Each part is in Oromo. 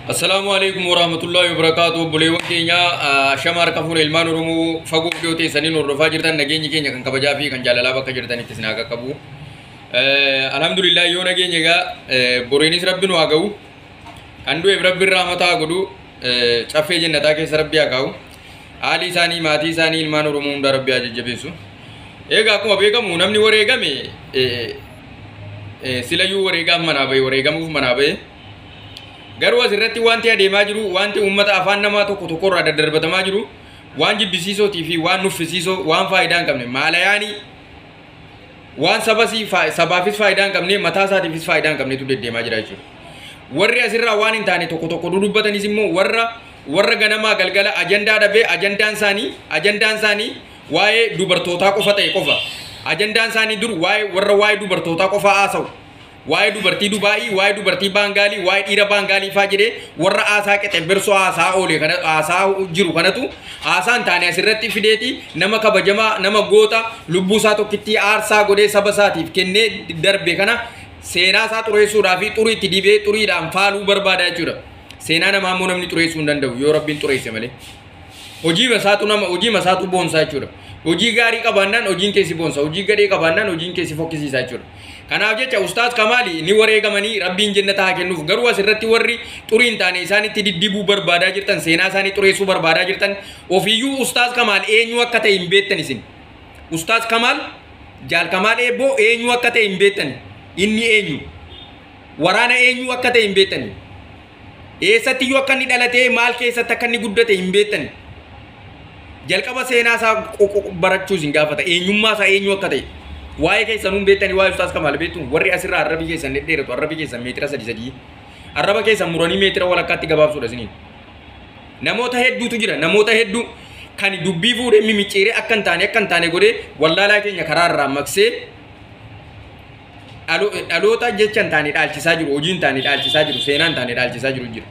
Assalaamu alaikum warahmatullahi wabarakaatu. Obboleewwan keenya, shama harka fuune, ilmaan Oromoo fagoo dhiyoo teessanii hordofaa jirtan, nageenyi keenya kan kabajaa fi kan jaalalaa bakka jirtanitti isin haa qaqqabu. Alhamdulillah, yoo nageenya egaa boriinis rabbi nu haa ga'u. Kan du'eef rabbi irraa mataa godhu, caffee jannataa keessa rabbi haa kaa'u. Haalli isaanii, maatii isaanii, ilmaan Oromoo hundaa rabbi haa jajjabeessu. Egaa akkuma beekamu namni wareegame silayyuu wareegaaf manaa bahe, wareegamuuf manaa bahe. Garuu asirratti wanti adeemaa jiru, wanti uummata afaan namaa tokko tokkorraa daddarbatamaa jiru, waan jibbisiisootii fi waan nuffisiisoo, waan faayidaa hin qabne, maalayaanii, waan sabasii sabaafis faayidaa hin qabne, mataa isaatiifis faayidaa hin qabnetu deddeemaa jira jechuudha. Warri asirraa waan hin taane tokko tokko dudubbatanis immoo warra ganamaa galgala ajandaa dhabee ajandaan isaanii waa'ee dubartootaa qofa ta'e qofa. Ajandaan isaanii dur waa'ee warra waa'ee dubartootaa qofa haasa'u. Waa'ee dubartii Dubaayii, waa'ee dubartii Baangaalii, waa'ee dhiira Baangaalii faa jedhee warra haasaa qexebbersoo haasaa oole kana haasaa jiru kanatu haasaa hin taane asirratti fideeti nama kabajamaa, nama goota lubbuu isaa tokkittii aarsaa godhee saba isaatiif kennee darbe kana seenaa isaa xureessuudhaa fi xurii itti dibee xuriidhaan faaluu barbaada jechuudha. Seenaa namaa immoo namni xureessuu hin danda'u yoo Rabbiin xureesse malee. Hojii masaatu nama, hojii masaatu boonsaa jechuudha. Hojii gaarii qabaannaan hojiin keessi boonsa, hojii gadhee qabaannaan hojiin keessi fokkisiisa jechuudha. Kanaaf jecha Ustaaz Kamaali ni wareegamanii, Rabbiin jannata haa kennuuf. Garuu asirratti warri xurii hin taane isaanitti diddibuu barbaadaa jirtan, seenaa isaanii xureessuu barbaadaa jirtan, ofiiyyuu Ustaaz Kamaal eenyu akka ta'e hin beektan isin. Ustaaz Kamaal, Jaal Kamaal Eebboo eenyu akka ta'e hin beektan. Inni eenyu? Waraana eenyu akka ta'e hin beektan. Eessattiyyuu akka inni dhalatee, maal keessatti akka inni guddate hin beektan. Jalqaba seenaa isaa barachuu isin gaafata. Eenyummaa isaa, eenyu akka ta'e. Waa'ee keessan hin beektanii, waa'ee Ustaaz Kamaal beektu? Warri asirraa arrabii keessan dhedheeratu, arrabii keessan meetira 3 3, arraba keessan muranii meetira walakkaatti gabaabsuudha isiniin. Namoota hedduutu jira. Namoota hedduu kan dubbii fuudhee mimicciiree akka hin taane godhee wallaalaa keenya karaa irraa maqsee dhaloota jecha hin taane dhaalchisaa jiru, hojii hin taane dhaalchisaa jiru, seenaa hin taane dhaalchisaa jiru jira.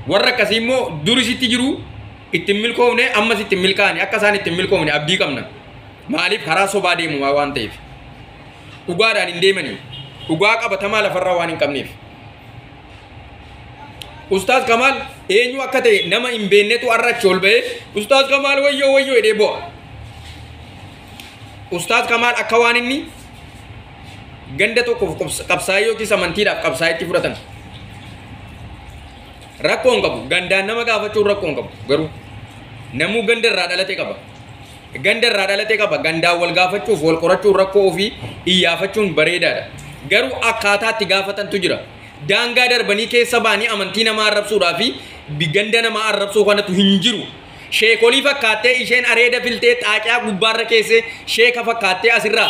Warra akkasii immoo durisitti jiru ittiin milkoofne, ammas ittiin milkaa'ani, akka isaan ittiin milkoofne abdii qabna. Maaliif? Karaa sobaa deemu waan ta'eef. Dhugaadhaan hin deemanii. Dhugaa qabatamaa lafarraa waan hin qabneef. Ustaaz Kamaal eenyu akka ta'e nama hin beeknetu har'a achi ol ba'ee "Ustaaz Kamaal wayyoo wayyoo" jedhee bo'a. Ustaaz Kamaal akka waan inni ganda tokkoof qabsaa'ee yookiis amantiidhaaf qabsaa'etti fudhatan. Rakkoo hin qabu. Gandaan nama gaafachuun rakkoo hin qabu. Garuu namuu ganda irraa dhalate qaba. Ganda irraa dhalate qaba. Gandaan wal gaafachuuf, wal qorachuun, rakkoo ofii iyyaafachuun bareedaadha. Garuu akkaataa itti gaafatantu jira. Daangaa darbanii keessa ba'anii amantii namaa arrabsuudhaa fi ganda namaa arrabsuu kanatu hin jiru. Sheekolii fakkaattee isheen areeda filtee xaaqaa gubbaarra keessee sheeka fakkaattee asirraa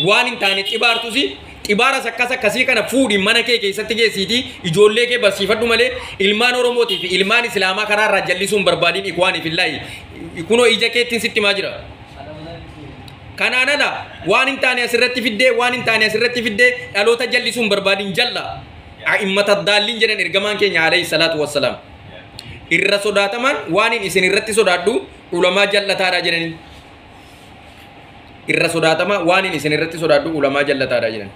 waan hin taane xibaartusi, xibaaras akkas akkasii kana fuudhi, mana kee keessatti geessiitii ijoollee kee barsiifadhu malee ilmaan Oromootii fi ilmaan Islaamaa karaa irraa jallisuun barbaadin. Ikwaanii fillaahi, kunoo ija keettiin sitti himaa jira. Kanaan ala waan hin taane asirratti fiddee, waan hin taane asirratti fiddee dhaloota jallisuun barbaadin jalla. A'immata daalliin jedhan ergamaan keenya alayhi salaatu wassalaam. Irra sodaatamaan waan hin isin irratti sodaadhu ulamaa jallataadha jedhanii. Irra sodaatamaa waan hin isin irratti sodaadhu ulamaa jallataadha jedhan.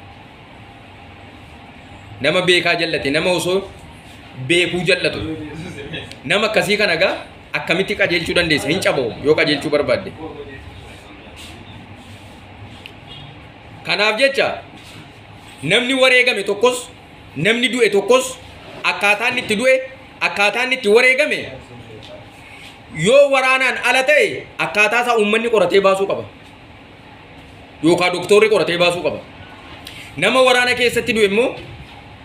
Nama beekaa jallate, nama osoo beekuu jallatu. Nama akkasii kana gaa akkamitti qajeelchuu dandeessa? Hin caboo yoo qajeelchuu barbaadde. Kanaaf jecha namni wareegame tokkos, namni du'e tokkos, akkaataa inni itti du'e, akkaataa inni itti wareegame yoo waraanaan ala ta'e akkaataa isaa uummanni qoratee baasuu qaba. Yookaan doktorri qoratee baasuu qaba. Nama waraana keessatti du'e immoo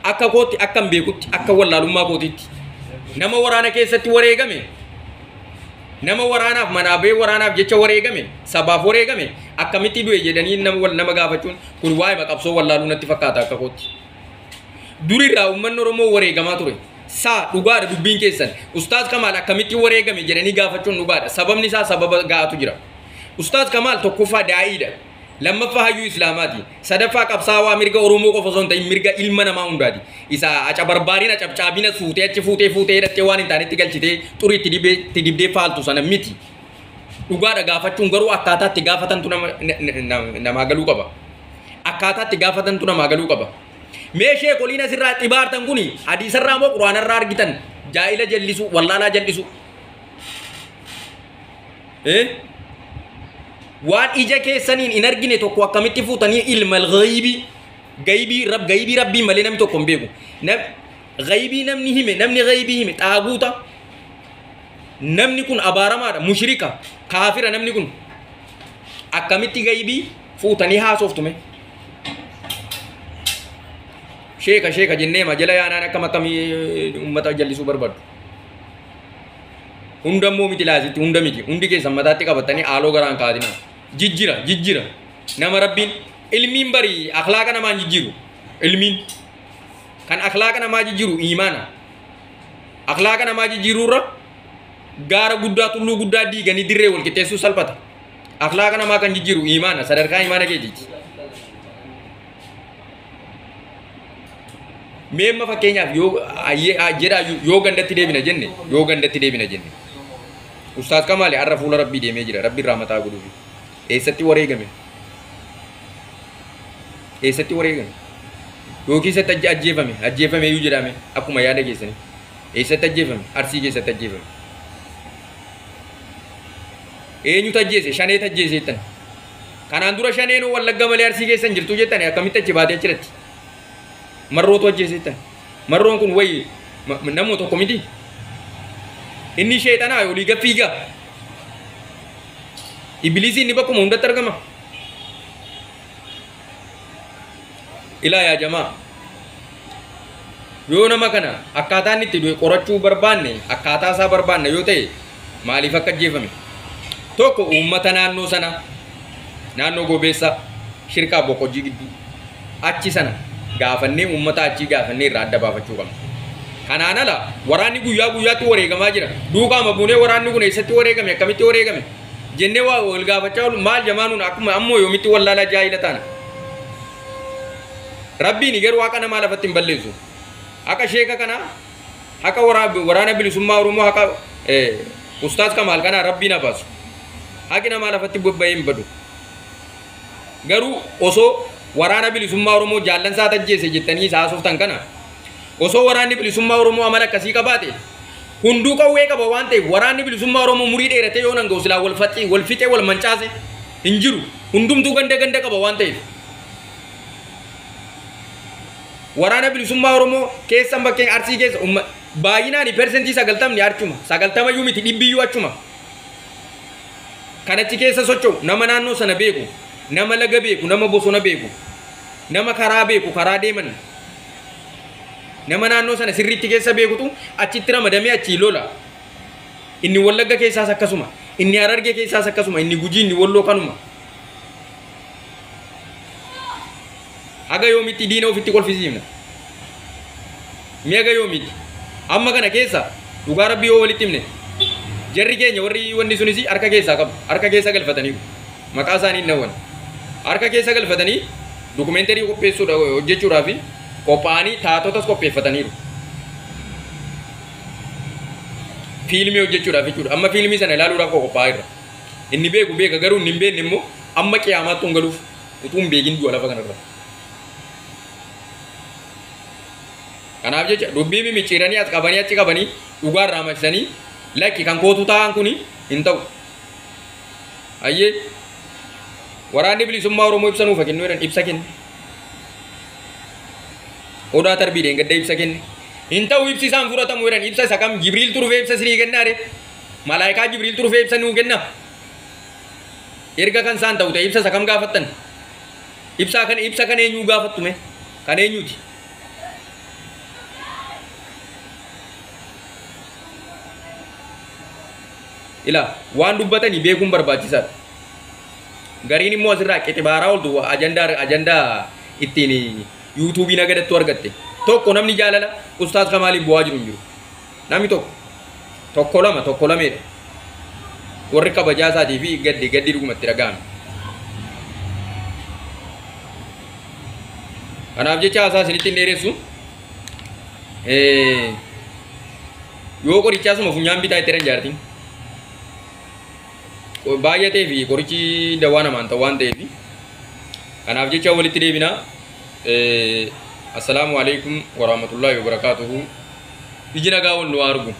akka kootti, akka hin beekutti, akka wallaalummaa kootitti, nama waraana keessatti wareegame, nama waraanaaf manaa ba'ee waraanaaf jecha wareegame, sabaaf wareegame, akkamitti du'e jedhanii nama gaafachuun kun waa'ee qabsoo wallaaluu natti fakkaata akka kootti. Durirraa uummanni Oromoo wareegamaa ture. Saa dhugaadha dubbiin keessan. Ustaaz Kamaal akkamitti wareegame jedhanii gaafachuun dhugaadha. Sababni isaa sababa ga'atu jira. Ustaaz Kamaal tokkoffaa daa'iidha. Lammaffaa hayyuu Islaamaati. Sadaffaa qabsaawaa mirga Oromoo qofa osoo hin ta'in mirga ilma namaa hundaati. Isa acabarbaariin acabcaabina fuutee achi fuutee fuutee hidhattee waan hin taanetti galchitee xurii itti dibdee faaltu sana miti. Dhugaadha gaafachuun, garuu akkaataa itti gaafatantu namaa galuu qaba. Akkaataa itti gaafatantu namaa galuu qaba. Mee sheekoliin asirraa xibaartan kuni hadiisarraa moo quraanarraa argitan? Jaa'ila jallisu, wallaalaa jallisu. Waan ija keessaniin hin argine tokko akkamitti fuutanii ilmal ghaybii gaybii rab gaybii rabbii malee namni tokko hin beeku. Gaybii namni hime, namni gaybii hime xaaguuta. Namni kun abaaramaadha, mushrika, kaafira namni kun. Akkamitti gaybii fuutanii haasoftume? Sheeka sheeka jennee ma jala yaanaan akkam akkamii uummata jallisuu barbaadu. Hunda immoo miti laasitti, hunda miti. Hundi keessan mataatti qabatanii haaloo garaan kaatina. Jijjira jijjira. Nama rabbiin ilmiin barii akhlaaqa namaan jijjiiru. Ilmiin kan akhlaaqa namaa jijjiiru iimaana. Akhlaaqa namaa jijjiiruurra gaara guddaa tulluu guddaa diiganii dirree wal qixxeessuu salphata. Akhlaaqa namaa kan jijjiiru iimaana, sadarkaa iimaana keetiiti. Mee amma fakkeenyaaf yoo jedhaa yoo gandatti deebina jenne, yoo gandatti deebina jenne. Ustaaz Kamaali har'a fuula Rabbii deemee jira. Rabbi irraa mataa godhuufi. Eessatti wareegame? Eessatti wareegame? Yookiin eessatti ajjeefame? Ajjeefame iyyuu jedhame akkuma yaada keessanii. Eessatti ajjeefame? Arsii keessatti ajjeefame. Eenyutu ajjeese? Shaneetu ajjeese jettan. Kanaan dura shaneen Wallagga malee Arsii keessa hin jirtu jettan, akkamitti achi baatee achiratti? Marrootu ajjeese jettan. Marroon kun wayi namuma tokko miti. Inni sheexanaa olii gad fiigaa. Ibiliisii inni bakkuma hundatti argama. Ilaa yaa jamaa. Yoo nama kana akkaataa inni itti du'e qorachuu barbaanne, akkaataa isaa barbaanne yoo ta'e, maaliif akka ajjeefame? Tokko uummata naannoo sana, naannoo Gobeessa, Shirkaa Boqojjii gidduu achi sana gaafannee, uummata achii gaafannee irraa adda baafachuu qabna. Kanaan ala waraanni guyyaa guyyaatti wareegamaa jira. Duukaama buunee waraanni kun eessatti wareegame, akkamitti wareegame jennee waa wal gaafachaa oolu maal jamaanuun akkuma ammoo yoomitti wallaalaa jaahila taana. Rabbiin garuu haqa namaa lafatti hin balleessu. Haqa sheeka kanaa, haqa waraana bilisummaa Oromoo, haqa Ustaaz Kamaal kanaa Rabbiin haa baasu. Haqi namaa lafatti bobba'ee hin badu. Garuu osoo waraana bilisummaa Oromoo jaallansaa tajjeese jettanii isa haasoftan kana, osoo waraanni bilisummaa Oromoo amala akkasii qabaate, hunduu qawwee qaba waan ta'eef waraanni bilisummaa Oromoo murii dheeratee yoo nan ga'u silaa wal faxii, wal fixee wal mancaase hin jiru. Hundumtuu ganda ganda qaba waan ta'eef. Waraana bilisummaa Oromoo keessan bakkeen Arsii keessa baay'inaan 90% achuma, 90 iyyuu miti, 100 iyyuu achuma. Kan achi keessa socho'u nama naannoo sana beeku, nama laga beeku, nama bosona beeku, nama karaa beeku, karaa deeman, nama naannoo sana sirriitti keessa beekutu achitti ramadamee achii lola. Inni Wallagga keessaas akkasuma, inni Harargee keessaas akkasuma, inni Gujii, inni Walloo kanuma. Haga yoomitti diina ofitti kolfisiifna? Mee haga yoomitti? Amma kana keessa dhugaa Rabbii yoo walitti himne, jarri keenya warri wanni sunis harka keessaa qabu, harka keessa galfataniiru. Maqaa isaanii hin dhawwan. Harka keessa galfatanii dokumeentarii qopheessuudha hojjechuudhaaf qophaa'anii taatotas qopheeffataniiru. Fiilmii hojjechuudhaaf jechuudha. Amma fiilmii sana ilaaluudhaaf qophaa'aa jirra. Inni beeku beeka, garuu inni hin beekne immoo amma qiyaamaatti hin galuuf utuu hin beekin du'a lafa kanarra. Kanaaf jecha dubbii mimicciiranii as qabanii achi qabanii dhugaa irraa maqsanii lakki kan kootu taa'an kuni hin ta'u. Ayyee waraanni bilisummaa Oromoo ibsa nuuf kennu jedhan, ibsa kenne. Odaa Tarbii deengadda ibsa kenne. Hin ta'u, ibsi isaan fudhatamu jedhan. Ibsa isa kam? Jibriiltu dhufee ibsa isinii kennaa re? Malaayikaa Jibriiltu dhufee ibsa nuu kenna. Erga kan isaan ta'u ta'e ibsa isa kam gaafattan? Ibsaa kan ibsa kan eenyuu gaafattu mee? Kan eenyuuti? Ilaa waan dubbatanii beekuun barbaachisaadha. Gariin immoo asirraa qixibaaraa ooltu ajandaa ajandaa ittiin yuutuubii nagadattu argatte. Tokko namni jaalala Ustaaz Kamaaliif bu'aa jiru hin jiru. Namni tokko tokko lama tokko lameedha. Warri kabajaa isaatii fi gaddi gaddi dhugumatti dhaga'ame. Kanaaf jecha haasaa isinitti hin dheeressu. Yoo qorichaa suma funyaan bitaa itti jedhan jaartiin. Baay'atee fi qorichi dawaa namaan ta'u waan ta'eef. Kanaaf jecha walitti deebina. Assalaamu alaikum warahmatullaahi wabarakaatuhu. Iji nagaa wal nu argu.